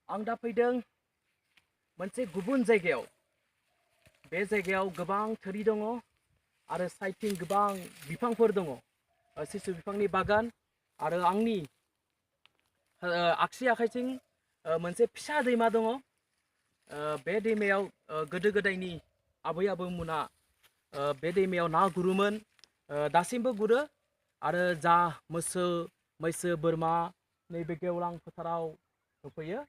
आं दा फैदों मोनसे गुबुन जायगायाव। बे जायगायाव गोबां थोरि दङ आरो साइडथिं गोबां बिफांफोर दङ। सिसु बिफांनि बागान आरो आंनि आगसि आखाइथिं मोनसे फिसा दैमा दङ। बे दैमायाव गोदो गोदायनि आबै आबौमोना बे दैमायाव ना गुरोमोन, दासिमबो गुरो। आरो जा मोसौ मैसो बोरमा नैबे गेवलां फोथाराव होफैयो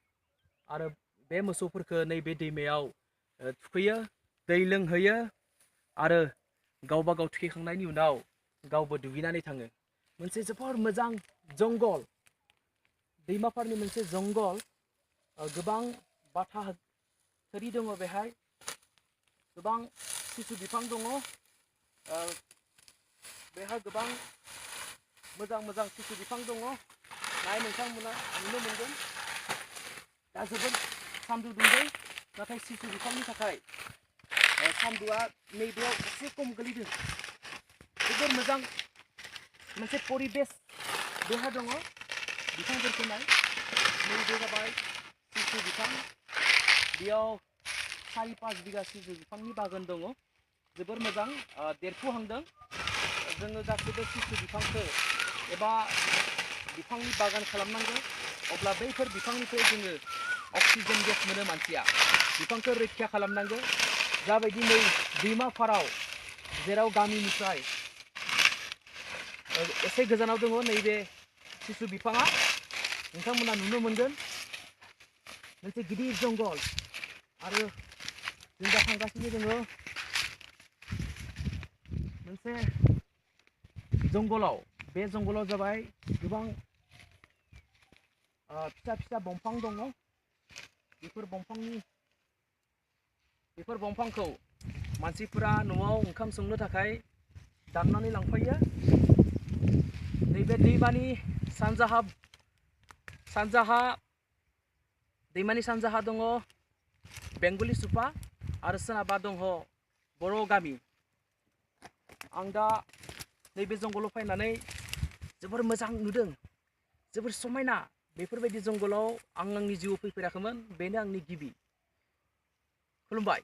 आरो बे मोसौफोरखौ नैबे दैमायाव थुखैयो, दै लोंहोयो आरो गावबा गाव थुखैखांनायनि उनाव गावबो दुगैनानै थाङो। मोनसे जोबोर मोजां जंगल, दैमाफोरनि मोनसे जंगल, गोबां बाथा थोरि दङ बेहाय, गोबां सिसु बिफां दङ। बेहाय गोबां मोजां मोजां सिसु बिफां दङ। नोंथांमोना नुनो मोनगोन दा जोबोद सान्दुं दुंदों, नाथाय सिसु बिफांनि थाखाय सान्दुंआ नैबेयाव एसे खम गोलैदों। जोबोर मोजां मोनसे परिबेस बेहा दङ। बिफांफोरखौ नाय, नैबे जाबाय सिसु बिफां। बेयाव 4-5 बिगा सिसु बिफांनि बागान दङ। जोबोर मोजां देरफुहांदों। जोङो गासैबो सिसु बिफांखौ एबा बिफांनि बागान खालामनांगौ, अब्ला बैफोर बिफांनिफ्राय जोङो अक्सिजेन गेस मोनो मानसिया। बिफांखौ रैखा खालामनांगौ। जाबायदि नै दैमा फाराव जेराव गामिनिफ्राय एसे गोजानाव दङ नैबे सिसु बिफाङा, नोंथांमोना नुनो मोनगोन मोनसे गिदिर जंगल। आरो जों दा थांगासिनो दङ मोनसे जंगलाव। बे जंगलाव जाबाय गोबां फिसा फिसा दंफां दङ। बेफोर दंफांखौ मानसिफोरा न'आव ओंखाम संनो थाखाय दाननानै लांफायो। नैबे दैमानि सानजाहा दङ बेंगलि सुपा आरो सोनाबहा दङ बर' गामि। आं दा नैबे जंगलाव फैनानै जोबोर मोजां नुदों, जोबोर समायना। बेफोरबायदि जंगलाव आं आंनि जिउआव फैफेराखैमोन, बेनो आंनि गिबि। खुलुमबाय।